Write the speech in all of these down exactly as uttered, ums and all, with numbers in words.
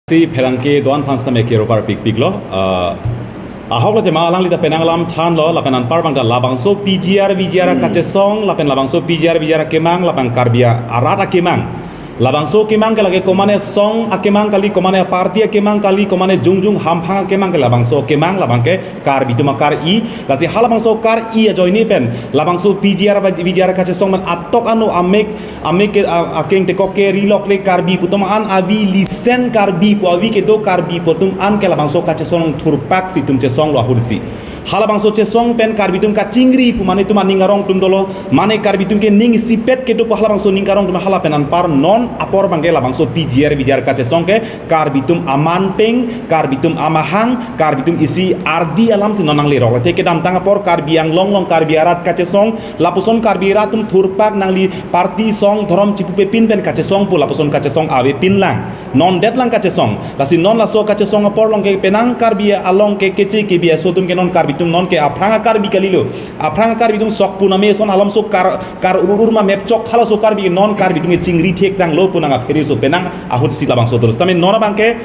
Si pherangke do-an aphan sitame kero parpikpiklo. Ah, ahok lo tema alangli ta penang alam thanlo, lapen anpar abang ta labangso P G R V G R kachesong, lapen labangso P G R V G R akemang, lapen Karbi arat akemang. Labangso akemang ke lake komane asong akemang kali, komane aparty akemang kali, komane jongjong hamphang akemang ke labangso akemang, labang ke Karbi atum akar-i, lasi halabangso akar-i ajoine pen labangso P G R V G R kachesong pen atok ano amek, amek ke, a-, akeng tekok ke rilok le Karbi pu atum an avi lisen Karbi pu avi kedo Karbi pu atum an ke labangso kachesong thurpak si itum chesonglo ahut si. Halabangso chesong pen Karbi atum kachingri pu mane itum aning arong atum dolo, mane Karbi atum ke ning isipet kedo pu halabangso ning karong atum hala pen anpar non apor abang ke labangso P G R V G R kachesong ke Karbi atum aman peng, Karbi atum amahang, Karbi atum isi ardi alam si non nanglerok. Athe kedamtang apor Karbi Anglong along Karbi arat kachesong, lapuson Karbi arat atum thurpak nangli party song dhorom chipupe pin pen kachesong pu lapuson kachesong avepin lang. Non detlang kachesong. Lasi non laso kachesong apor along ke penang Karbi along ke keche kebi aso atum ke non Karbi atum non ke aphrang a-Karbi kalilo. Aphrang a-Karbi atum sok puname son alam so kar, kar urur ma mepchok halaso Karbi non Karbi atum ke chingri thektanglo pu nang aphere so penang ahut si labangso dolo. Sitame non abang ke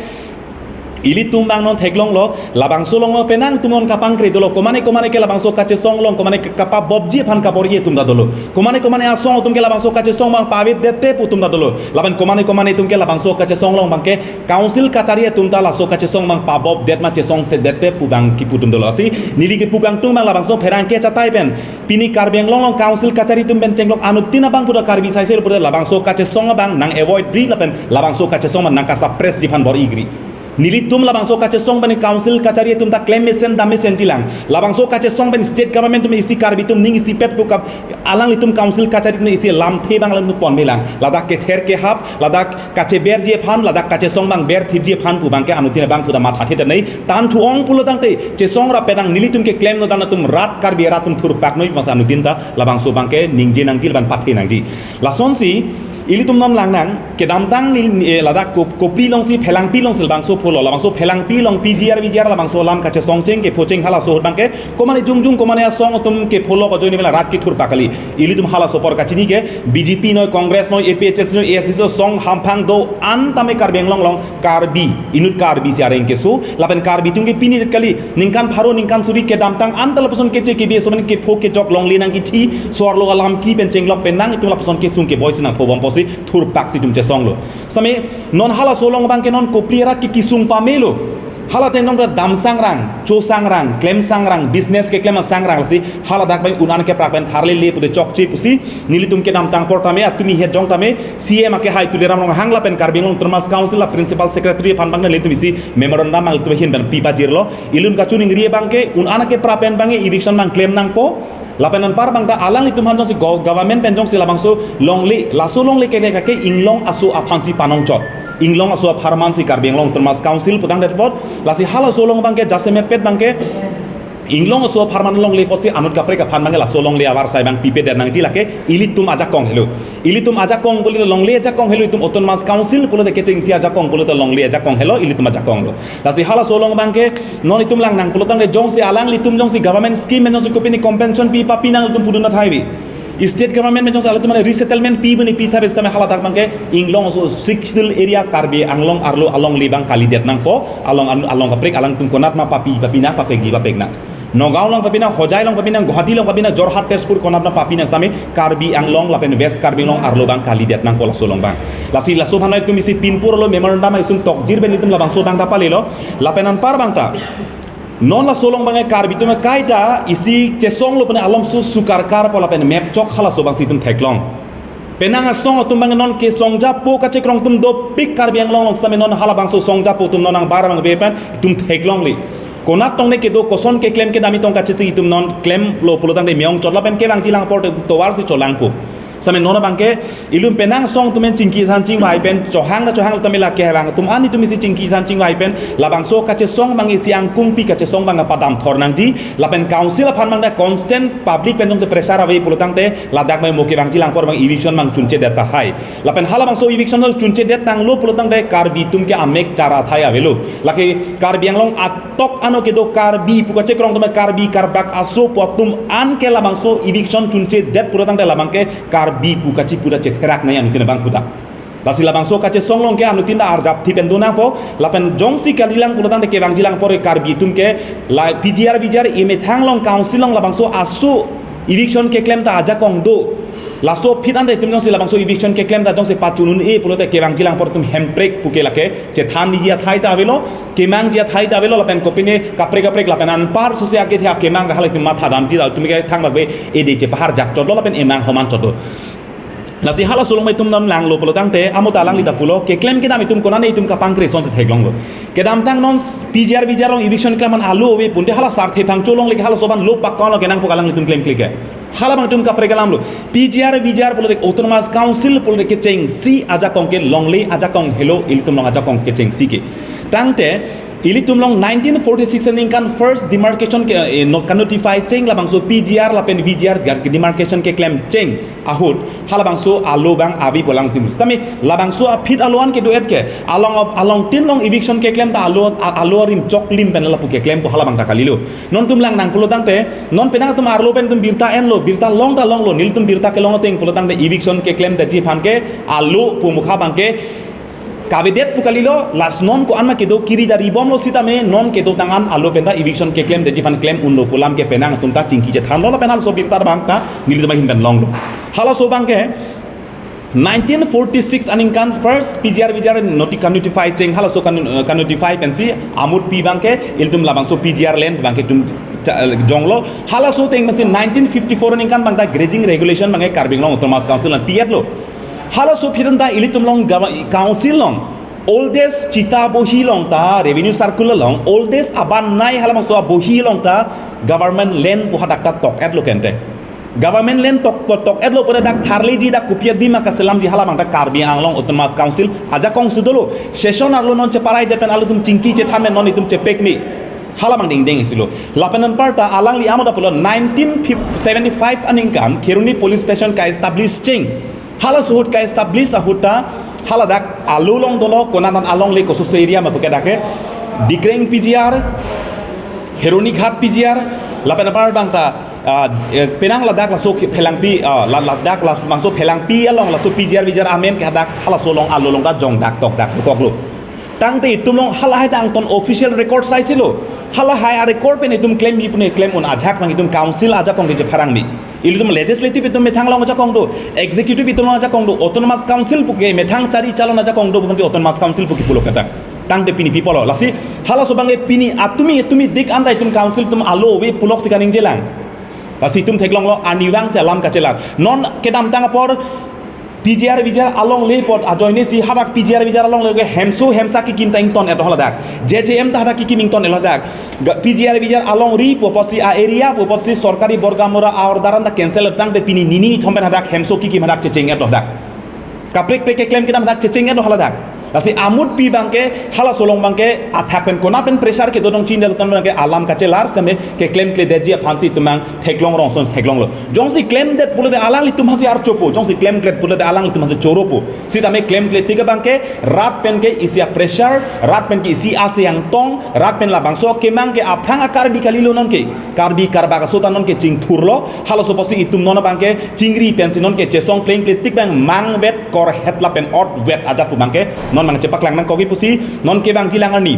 ilitum abang non theklonglo, labangso along penang atum non kapangkre dolo, komane komane ke labangso kachesong along, komane ke kapabobji aphan kabor-i atum ta dolo. Komane komane asong atum ke labangso kachesong abang pavedetde pu atum ta dolo. Lapen komane komane atum ke labangso kachesong along abang ke council kachari atum ta laso kachesong abang pabobdet ma chesongsedetde pu abang kipu atum dolo. Lasi neli kipu kangtung abang labangso pherangke chatai pen pini Karbi Anglong along council kachari atum pen chenglok anuttin abang puta Karbi saisel puta labangso kachesong abang nang avoid ri lapen labangso kachesong abang nang kasuppress ji aphan bor-igri. Nelitum labangso kachesong pen council kachari atum ta klem mesen dam mesenji lang. Labangso kachesong pen state government atum isi Karbi atum ning isipet pu kap alanglitum council kachari atum isi lamthe abang alangtum ponme lang. Ladak kether kehap, ladak kacheberji aphan, ladak kachesong abang berthipji aphan pu abang ke anuttin abang puta mathathe ta nei. Tan thu-ong pulo tangte chesong ra penang nelitum ke klemno dan atum rat Karbi arat atum thurpak noi masa anuttin ta labangso abang ke ningje nangji lapen pathe nangji. Lasonsi ilitum non langnang, kedamtang ni, eh, ladak Kop-, Kopili along si Phelangpi along si labangso pholo, labangso Phelangpi along P G R V G R labangso alam kachesong cheng kepho cheng halaso ahut abang ke, komane jongjong, komane asong atum kepholo ajoine pen la rat kethurpak kali. Ilitum halaso apor kachini ke, B J P noi, Congress noi, A P H L C noi, A S D C noi, song hamphang do-an tame Karbi Anglong along Karbi, inut Karbi si areng keso, lapen Karbi atum ke pini kali, ningkan pharo, ningkan suri kedamtang anta lapuson keche kebi aso pen kepho kejok longle nangkithi, so-arlo alam ki pen chenglok pen nang itum lapuson kesung keboi si nangphobom pusi thurpak si itum chesonglo. Sitame non halaso along abang ke non Kopili arat ke kesung pamelo. Hala ateng non damsangrang, chosangrang, klemsangrang, business keklem asangrang si haladak abang un-an keprap pen tharlele pude chokche pusi nelitum kedamtang apor tame atumi het jong tame C M akehai Tuliram Ronghang lapen Karbi Anglong Autonomous Council a Principal Secretary aphan abang nelitum isi memorandum nangtum ahin pen pipajirlo. Ilitum kachiningri abang ke un-an keprap pen abang eviction abang klem nangpo. Lapen anpar abang ta alanglitum aphan jongsi go-, government pen jongsi labangso longle, laso longle kele kake inglong aso aphan si panongchot. Inglong aso apharman si Karbi Anglong Autonomous Council putangdet apot, lasi halaso along abang ke jasemet pet abang ke inglong aso apharman longle apotsi anut kaprek aphan abang ke laso longle avarsai abang pipedet nangji, lake ilitum ajakong helo. Ilitum ajakong pulote longle ajakong helo, itum Autonomous Council pulote kechengsi ajakong pulote longle ajakong helo, ilitum ajakong lo. Lasi halaso along abang ke non itum langnang pulo tangte jongsi alanglitum jongsi government scheme pen jongsi kopine compensation pi papi nang itum pudun athai vi. State government pen jongsi alanglitum mane resettlement pi bini pi tha bes tame haladak abang ke inglong aso Sixth Schedule area Karbi Anglong arlo alongle abang kalidet nangpo, along an-, along kaprek alangtum konat ma papi papi nang, papekji papek nang. Nagaon along papi nang, Hojai along papi nang, Guwahati along papi nang, Jorhat, Tezpur konat ma papi nang sitame Karbi Anglong lapen West Karbi Anglong arlo abang kalidet nangpo laso along abang. Lasi laso aphan itum isi pinpur lo memorandum isum tokjir pen itum labangso abang ta palelo. Lapen anpar abang ta non laso along abang Karbi atum kaita isi chesonglo pen along su sukarkar po lapen mepchok halaso abang si itum theklong. Penang asong atum abang non kesongjapo kachekrong atum dopik Karbi Anglong along sitame non halabangso songjapo atum non nangbar abang ve pen itum theklongle. Konat tong ne kedo koson keklem kedam itong kachisi itum non klemlo pulo tangte me-ong chotlo pen kevangji lang apor tovar si cholangpo. Sitame non abang ke ilitum penang asong atum pen chingki than chingvai pen chohang na chohang tame lake hevang atum an itum isi chingki than chingvai pen labangso kachesong abang isi angkung pi kachesong abang padam thor nangji lapen council aphan abang ta constant public pen jongsi pressure ave pulo tangte ladak abang mo kevangji lang apor abang eviction abang chunchedet tahai. Lapen halabangso eviction chunchedet tanglo pulo tangte Karbi atum ke amek chara thai avelo. Lake Karbi Anglong atok ano kedo Karbi pu kachekrong atum Karbi Karbak aso pu atum an ke labangso eviction chunchedet pulo tangte labang ke Karbi pu kachipu ta chetherak nai anutin abang puta. Lasi labangso kachesong along ke anuttin ta arjap thi pen do nangpo, lapen jongsi kalilang pulotangte kevangjilang apor Karbi atum ke la P G R V G R emethang along council along labangso asu eviction keklem ta ajakong do. Laso aphi anta itum jongsi labangso eviction keklem ta jongsi pachun un-e pulote kevangjilang apor atum hemprek puke lake chethanji athai ta avelo, kemangji athai ta avelo, lapen kopine kaprek kaprek lapen anpar sose ake thia kemang ke hala itum matha damji ta itum ke thangbak ave, ede chepahar jak chotlo lapen emang homan chotlo. Lasi halaso along itum damlanglo pulotangte amo ta alangli ta pulo keklem kedam itum konane itum kapangkre asonsi theklonglo. Kedamtang non P G R V G R along eviction klem an alo ave pute hala sarthe phangcho along leke halaso abang lo pakka lo kenangpo alanglitum klemkle ke. Halabang itum kaprek alamlo. P G R V G R pulote autonomous council pulote kechengsi ajakong ke longle ajakong helo, ilitum along ajakong kechengsi ke. Tangte ilitum along nineteen forty-six aningkan first demarcation ke, eh, no, ka-notify cheng labangso P G R lapen V G R gar ke demarcation keklem cheng ahut halabangso alo abang ave pu alangtum. Sitame labangso aphi alo an kedo-et ke along, alongtin along eviction keklem ta alo, a-, alo arim choklim pen lapu keklempo, halabang ta kalilo. Non itum langnang pulotangte non penang itum arlo pen itum birta enlo, birta long ta longlo, nelitum birta kelong ateng pulotangte eviction keklemdetji aphan ke alo pu mukha abang ke kavedet pu kalilo. Lasi non ko-an ma kedo kiri dari bomlo sitame non kedotang an alo pen ta eviction keklemdetji aphan klem unlo pu alam ke penang itum ta chingki chethanlo lapen halaso birta abang ta nelitum ahin pen longlo. Halaso abang ke nineteen forty-six aningkan first P G R V G R noti-, ka-notify cheng, halaso ka-, eh, ka-notify pensi amut pi abang ke ilitum labangso P G R land abang ke itum cha-, eh, jonglo. Halaso ateng pensi nineteen fifty-four aningkan abang ta grazing regulation abang ke Karbi Anglong Autonomous Council an pi-etlo. Halaso aphi anta ilitum along gava-, council along oldest chita bohi along ta revenue circle along oldest aban nei halabangso abohi along ta government land pu hadak ta tok-etlo kente. Government land tok, tok-etlo pura dak tharleji, dak kopi adim ma kaselamji, halabang ta Karbi Anglong Autonomous Council ajakong si dolo. Session arlo non cheparai det pen alutum chingki chethan pen non itum chepekme. Halabang dingding isilo. Lapen anparta alangli amo ta pulo nineteen seventy-five aningkan Kheroni police station ka-establish cheng. Halaso ahut ka-establish ahut ta haladak alo along dolo, konat an alongle, kososo area ma puke dak ke Dikreng P G R, Kheroni Ghat P G R, lapen apar abang ta, ah, eh, penang ladak laso ke Phelangpi, ah, la-, ladak la-, bangso Phelangpi along laso P G R V G R amen ke hadak halaso along alo along ta jongdak tokdak dokoklo. Tangte itum along halahai ta angton official record saisilo. Halahai a-record pen itum klembi pune klem un ajak abang itum council ajakong ke jepharangbi. Ilitum legislative itum methang along ajakong do, executive itum along ajakong do, autonomous council puke methang chari chalon ajakong do, bukan si autonomous council puke pulo kata. Tangte pini pi pulo. Lasi halaso abang ke pini atumi, atumi dik anta itum council atum alo ave puloksi kaningjelang. Lasi itum theklonglo arnivang si alam kachelar. Non kedamtang apor P G R V G R alongle apot ajoine si hadak P G R V G R alongle ke hemso hemsa kekim ta ington-et haladak. J J M ta hadak kekim ington-et haladak. Ga-, P G R V G R alongri pu apotsi a-area pu apotsi sorkari Borgamura a-order anta cancel tangte pini nini thom pen hadak hemso kekim hadak checheng-et haladak. Kaprek prek keklem kedam hadak checheng-et haladak. Lasi amut pi abang ke halaso along abang ke athak pen konat pen pressure kedo dong chin dal ton abang ke alam kachelar seme keklemkledetji aphansi itum abang theklong rong ason theklonglo. Jongsi klemdet pulote alanglitum aphansi archopo, jongsi klemkledet pulote alanglitum aphansi choropo. Sitame klemkle tik abang ke rat pen ke isi a-pressure, rat pen ke isi ase angtong, rat pen labangso kemang ke aphrang a-Karbi kalilo non ke. Karbi karbak aso ta non ke chingthurlo, halaso apotsi itum non abang ke chingri pensi non ke chesong plengple tik abang mangvet korhet lapen otvet ajat pu abang ke non abang chepaklang nangkok-ik pusi non kevangjilang arni.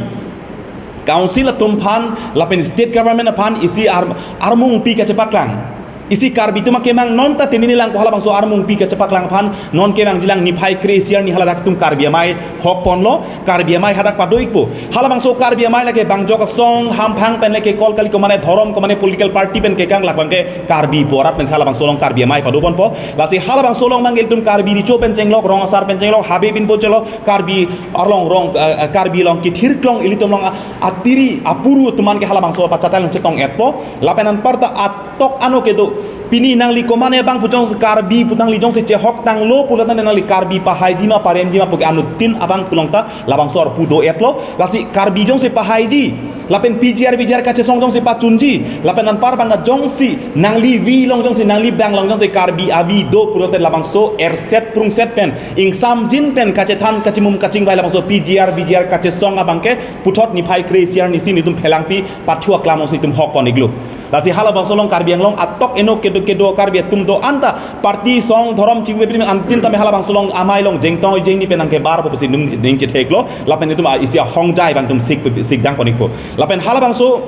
Council atum aphan lapen state government aphan isi ar-, armung pi kachepaklang. Isi Karbi atum akemang non ta tenini lang ko halabangso armung pi kachepaklang aphan non kevangjilang niphai kre-isi arni haladak atum Karbi Amei hokponlo, Karbi Amei hadak pado-ikpo. Halabangso Karbi Amei lake bangjok asong hamphang pen lake kol kali komane dhorom komane political party pen kekang lak abang ke Karbi pu arat pensi halabangso along Karbi Amei padoponpo. Lasi halabangso along abang ke ilitum Karbi Recho pen chenglok, rong asar pen chenglok, habe binpo chenglok, Karbi arlong rong, eh, eh, Karbi along kethirklong ilitum along a-, atiri apuru atum an ke halabangso pachatai along chetong-etpo. Lapen anparta atok ano kedo. Pini nangli komane abang pu jongsi Karbi pu nangli jongsi chehok tanglo pulo tangte nangli Karbi pahaiji ma paremji ma puke anuttin abang pu along ta labangso arpu do-etlo. Lasi Karbi jongsi pahaiji, Lapen P G R V G R kachesong jongsi pachunji, lapen anpar bang na jongsi nangli vi along jongsi nangli bang along jongsi Karbi avi do pulote labangso erset prungset pen ingsamjin pen kachethan kachimum kachingvai labangso P G R V G R kachesong abangke puthot niphai kre-isi arni si nelitum phelangpi pathu aklam si itum hok pon-iklo. Lasi halabangso along Karbi Anglong atok eno kedo kedo Karbi atum do-an ta party song dhorom chingve pini antin tame halabangso along amei along jengtong jengni pen nangkebar po pusi nelitum ning chetheklo, lapen itum a isi ahongjai abang itum sik sik dang pon-ikpo. Lapen halabangso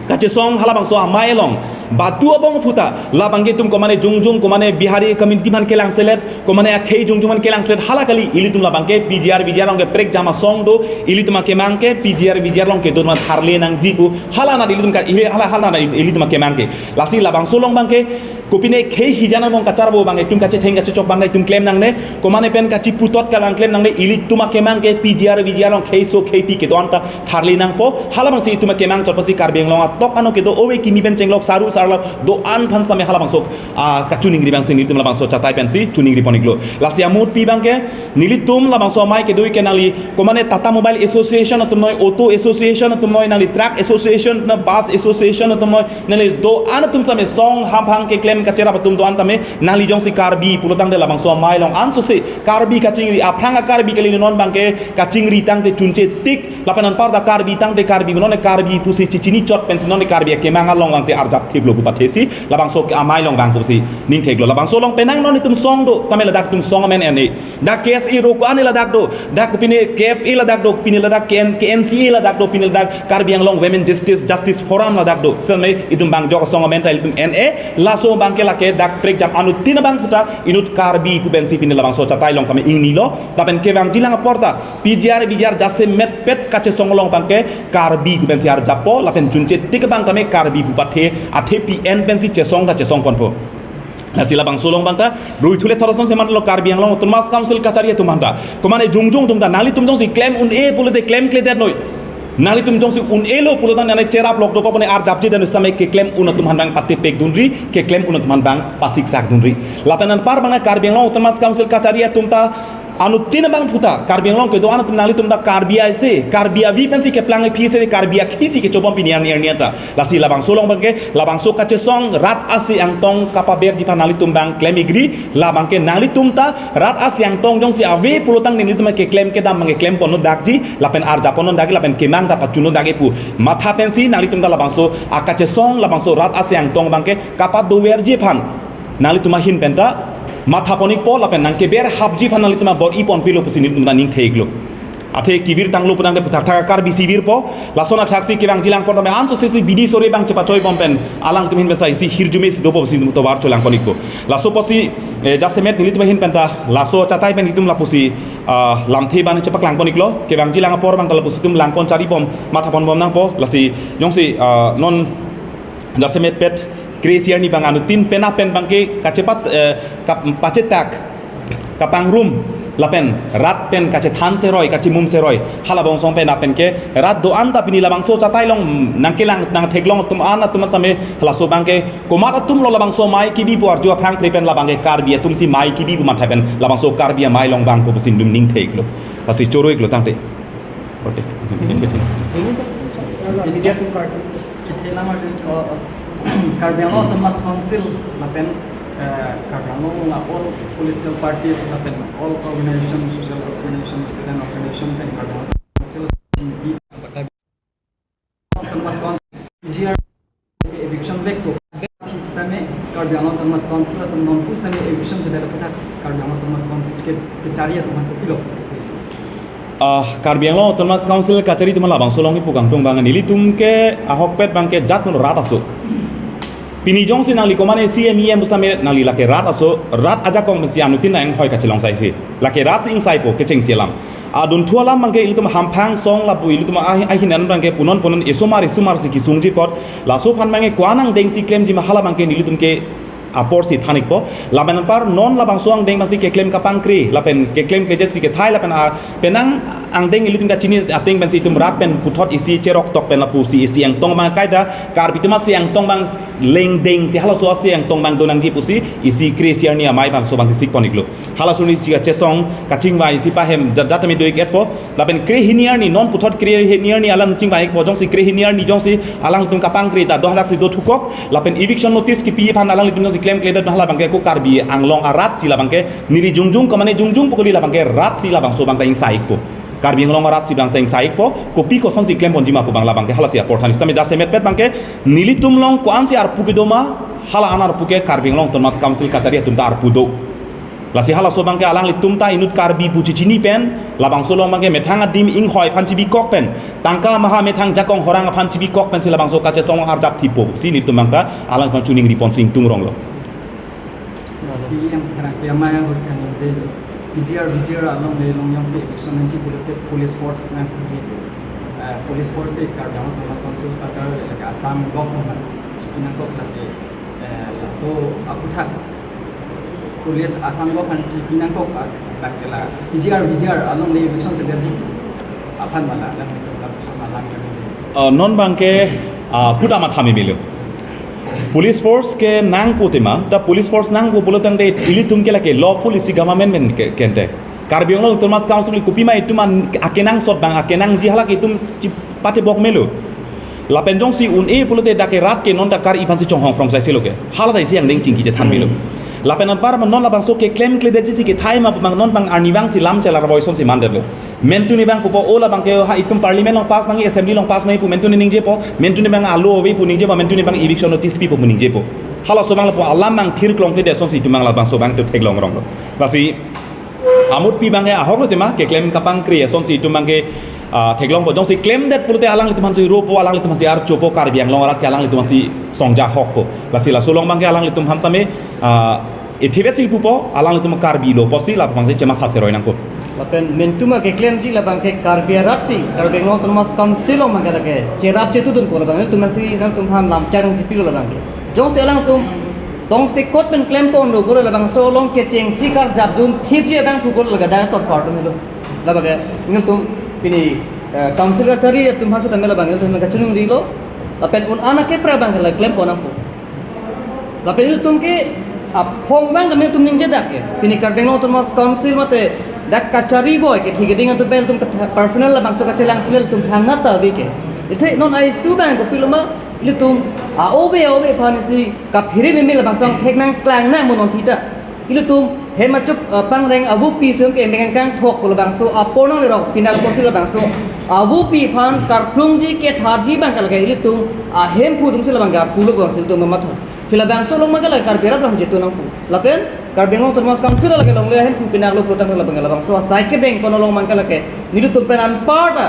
kachesong halabangso amei along batu abong aphuta labangke itum komane jongjong komane Bihari community man kelangselet, komane akhei jongjong man kelangselet, hala kali ilitum labangke P G R V G R along ke prekjam asong do, ilitum akemang ke P G R V G R along kedo ma tharle nangji pu, hala na ilitum ka, ili, hala, hala na ilitum akemang ke. Lasi labangso along abangke kopine khei hijan among kacharvo abang itum kachetheng kachechok abang itum klem nangne, komane pen kachiputot kalang klem nangne, ilitum akemang ke P G R V G R along kheiso kheipi kedo-an ta tharle nangpo, halabangsi itum akemang chot pasi Karbi Anglong atok ano kedo ove kimi pen chenglok saru sarlak do-an aphan sitame halabangso, ah, kachiningri abangsi nelitum labangso chatai pensi chiningri pon-iklo. Lasi amut pi abangke nelitum labangso amei kedo ke nangli komane Tata Mobile Association atum noi, Auto Association atum noi, nangli Truck Association na Bus Association atum noi, nangli do-an atum sitame song hamphang keklem kacherap atum do-an tame nangli jongsi Karbi pulotangte labangso amei along ansose Karbi kachingri aphrang a-Karbi kali non abangke kachingri tangte chunche tik, lapen anpar ta Karbi tangte Karbi non Karbi pusi chichini chot pensi non Karbi akemang along vangsi arjap thiplo pu pathesi labangso amei along vang pusi ning theklo. Labangso along penang non itum song do tame ladak itum song amen en-e. Dak K S A ro ko-an ladak do, dak pine K F A ladak do, pine ladak K N, K N C A ladak do, pine ladak Karbi Anglong Women Justice, Justice Forum ladak do. Sitame itum bang jok song amen ta itum en-e, laso abangke lake dak prekjam anuttin abang aphuta inut Karbi pu pensi pine labangso chatai along kami ingnilo, lapen kevangjilang apor ta P G R V G R jasemet pet kachesong along abangke Karbi pu pensi arjappo, lapen chunche tik abang tame Karbi pu pathe, athepi en pensi chesong ta chesong ponpo. Lasi labangso along abang ta, rui thule thorson seman lo Karbi Anglong Autonomous Council kachari atum aphan ta. Komane jongjong atum ta, nanglitum jongsi klem un-e pulote klemkledet noi. Nanglitum jongsi un-elo pulotang nangli cherap lok dokok pone arjapji dan sitame keklem un atum aphan abang patepek dunri, keklem un atum aphan abang pasiksak dunri. Lapen anpar abang Karbi Anglong Autonomous Council kachari atum ta, anuttin abang aphuta, Karbi Anglong kedo-an atum nanglitum ta Karbi aise, Karbi avi pensi keplang aphi se, Karbi akhisi kechobom pini arni arni ta. Lasi labangso along abangke, labangso kachesong rat ase angtong kapaberji aphan nanglitum abang klem-ikri, labangke nanglitum ta rat ase angtong jongsi ave pulotang nanglitum keklem kedam abangke klem pon-o dakji, lapen arjap pon-o dakji, lapen kemang ta pachun-o dakji pu matha pensi nanglitum ta labangso akachesong labangso rat ase angtong abangke kapadoverji aphan nanglitum ahin pen ta matha pon-ikpo, lapen nangkeber hapji aphan nanglitum abor-i ponpilo pusi nelitum ta ning thek-iklo. Athe kevir tanglo putangte puthak thak Karbi si virpo, lason athaksi kevangjilang pon tame ansose si bidi sore abang chepachoi bom pen alangtum ahin pensi isi hirjume si dopo si nelitum tovar cholang pon-ikpo. Laso apotsi, eh, jasemet nelitum ahin pen ta laso chatai pen itum lapusi, ah, lamthe abang chepaklang pon-iklo, kevangjilang apor abang ta lapusi itum lang pon chari bom, matha pon bom nangpo, lasi jongsi, ah, non jasemet pet kre-isi arni abang anuttin penap pen abangke kachepat, eh, kap-, pachetak, kapangrum, lapen rat pen kachethan seroi, kachimum seroi. Halabangso pen apen ke rat do-an ta pini labangso chatai along nangkelang nangtheklong atum an atum tame laso abangke komat atum lo labangso amei kebi pu arju aphrang pre pen labangke Karbi atum si amei kebi pu matha pen labangso Karbi amei along vangpo pusi nelitum ning thek-iklo. Lasi choro-iklo tangte. Oke. Ini dia tuh Karbi. Kita nama, eh, Karbi Anglong Autonomous Council, lapen, eh, Karbi Anglong along all political parties, lapen all organization, social organization, student organization, pen Karbi Anglong Council, Autonomous Council, P G R, eviction vek to. Sitame Karbi Anglong Autonomous Council atum non pusitame eviction sudah dapat Karbi Anglong Autonomous Council ke kachari atum aphan kopilo. Ah, Karbi Anglong Autonomous Council kachari atum labangso along ipu kangtung abang nelitum ke ahokpet abangke jat non rat aso. Pini jongsi nangli komane C M E M pusitame nangli lake rat aso, rat ajakong pensi anuttin nang hoi kachelong saisi. Lake rat si ingsaipo kechengsi alam. Adunthu alam abangke ilitum hamphang song lapu ilitum ahi-, ahinan abangke punon punon isomar isomar si kesungji apot. Laso aphan abangke ko-an angdeng si klemji ma hala abangke nelitum ke apor si than-ikpo. Lapen anpar non labangso angdeng abangsi keklem kapangkre, lapen keklem klejet si kethai, lapen ar penang angdeng ilitum kachini ateng pensi itum rat pen puthot isi cherok tok pen lapusi isi angtong abang kaida Karbi atum asi angtong abang lengdengsi halaso asi angtong abang donangji pusi isi kre-isi arni amei aphan laso abangsi sikpon-iklo. Halaso arni chika chesong kachingvai isi pahem jat jat tame do-ik-etpo. Lapen kre-hini arni non puthot kre-hini arni alang chingvai-ikpo, jongsi kre-hini arni jongsi alangtum kapangkre ta do halaksi do thukok. Lapen eviction notice kipi aphan alanglitum jongsi klemkledet hala abangke ko Karbi Anglong arat si labangke neli jongjong komane jongjong pu kali, labangke rat si labangso abangta ingsa-ikpo. Karbi Anglong arat si abangta ingsa-ikpo. Kopi kosonsi klemponji ma pu abang labangke halasi apor than. Sitame jasemetpet abangke nelitum along ko-ansi arpu kedo ma, hala an arpu ke Karbi Anglong Autonomous Council kachari atum ta arpu do. Lasi halaso abangke alanglitum ta inut Karbi pu chichini pen, labangso along abangke methang adim inghoi aphan chibikok pen, tangka maha methang jakong horang aphan chibikok pensi labangso kachesong arjap thipo si nelitum abangta alangphan chuning ripon sing tungronglo. Si yang kerang ke amaya hut kan je P G R, V G R along le long jongsi eviction nangji pulote police force nangji. Eh, police force ke Karbi Anglong Autonomous Council kachari le ke Assam government chipinangkok lasi, eh, laso aputhak police Assam government chipinangkok ak, ak ke la P G R, V G R along le eviction segaji aphan mala lang itu lapuson malang kan. Uh, non abangke, uh, puta matha memelo. Police force ke nangpo tema, ta police force nangpo pulo tangte ilitum ke lake lawful isi government men ke kente. Karbi Anglong Autonomous Council kopi ma itum an akenangsot abang akenangji hala ke itum chi- patebok melo. Lapen jongsi un-e pulote dak ke rat ke non dak Karbi aphansi chonghong phrong saisi lo ke. Hala ta isi angdeng chingki chethan melo. Lapen anpar non labangso keklemkledetji si kethai ma abang non abang arnivang si lam chelar voison si mandetlo. Mentuni abang pupo o labangke ha itum parliament along pass nangji, assembly along pass nangji pu mentuni ningjepo, mentuni abang alo ave pu ningjepo, mentuni abang eviction notice pipo pu ningjepo. Halaso abang lapu alam abang thir klongkledet asonsi itum abang labangso abang tu theklongronglo. Lasi amutpi abangke ahoklo tema keklem kapangkri asonsi itum abangke, ah, theklongpo, jongsi klemdet pulote alanglitum aphansi ropo, alanglitum aphansi archopo, Karbi Anglong arat ke alanglitum aphansi songja ahokpo. Lasi laso along abangke alanglitum aphan same, ah, ithivesi pupo, alanglitum Karbi lo pusi labangsi chematha seroi nangpo. Lapen mentuma keklemji labangke Karbi arat si, Karbi Anglong Autonomous Council along abangke lake cherap chetudunpo labang, ilitum aphansi nangtum aphan lam charang chipilo labangke. Jongsi alangtum tongsekot pen klemponlo pulo labangso along kechengsi karjapdun thipji abang pupo laga da torfar tum helo. Labangke nelitum pini, eh, council kachari atum aphan sitame labang nelitum kachunung rilo. Lapen un-an akepra abang la klempon nangpo. Lapen ilitum ke aphong abang kami ilitum ningjedak ke. Pini Karbi Anglong Autonomous Council mate dak kachari boi ke thik ding atum pen ilitum ke personal labangso kachelang final ilitum thangnat ta ave ke. Athe non a-issue abang kopilo ma ilitum a-ove a-ove aphan isi kaphere meme labangso angthek nangklang nang mo non thita. Ilitum hem achup, eh, pangreng avupi sum ke emeng angkang thok labangso apor nanglerok pinal porsi labangso avupi aphan karplungji kethaji abang ke lake ilitum ahemphu atumsi labang ke arpulo abangsi ilitum mamatha. Phi labangso along abang ke lake Karbi arat abang jetu nangpo. Lapen Karbi Anglong Autonomous Council lake longle ahemphu pinaklo pulo tangte labang ke labangso asai kebeng kono along abang ke lake nelitum pen anparta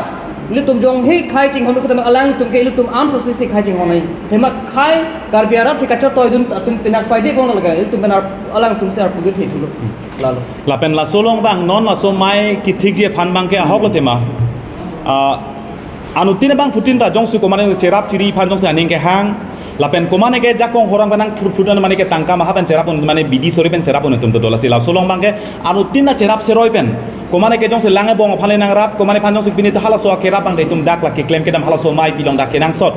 ilitum jongsi khei chinghon kutame alangtum ke ilitum amsosi si khei chinghon nai. Tema khei Karbi arat si kachotoi dun atum pinak faide kong lake ilitum pen ar-, alangtumsi arpu ke thik lo. Lalo. Lapen laso along abang non laso amei kithikji aphan abangke ahoklo tema. Ah, anuttin abangphutin ta jongsi komane cherap chiri aphan jongsi aning kehang. Lapen komane ke jakong horang pen nangthurphut an mane ke tangka maha pen cherap un mane bidi sori pen cherap un atum to do, lasi laso along abangke anuttin ta cherap seroi pen. Komane ke jongsi lang ebong aphan le nangrap, komane aphan jongsi pini ta halaso akerap abang ta itum dak lake klem kedam halaso amei pilong dak kenangsot.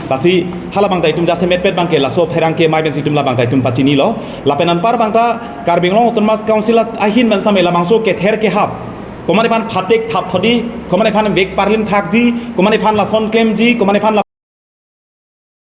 Lasi hala abang ta itum jasemetpet abangke laso pherangke amei pensi itum labang ta itum pachinilo. Lapen anpar abang ta Karbi Anglong Autonomous Council ahin pen same labangso kether kehap. Komane aphan phatik thap thodi, komane aphan vek parlin thakji, komane aphan lason klemji, komane aphan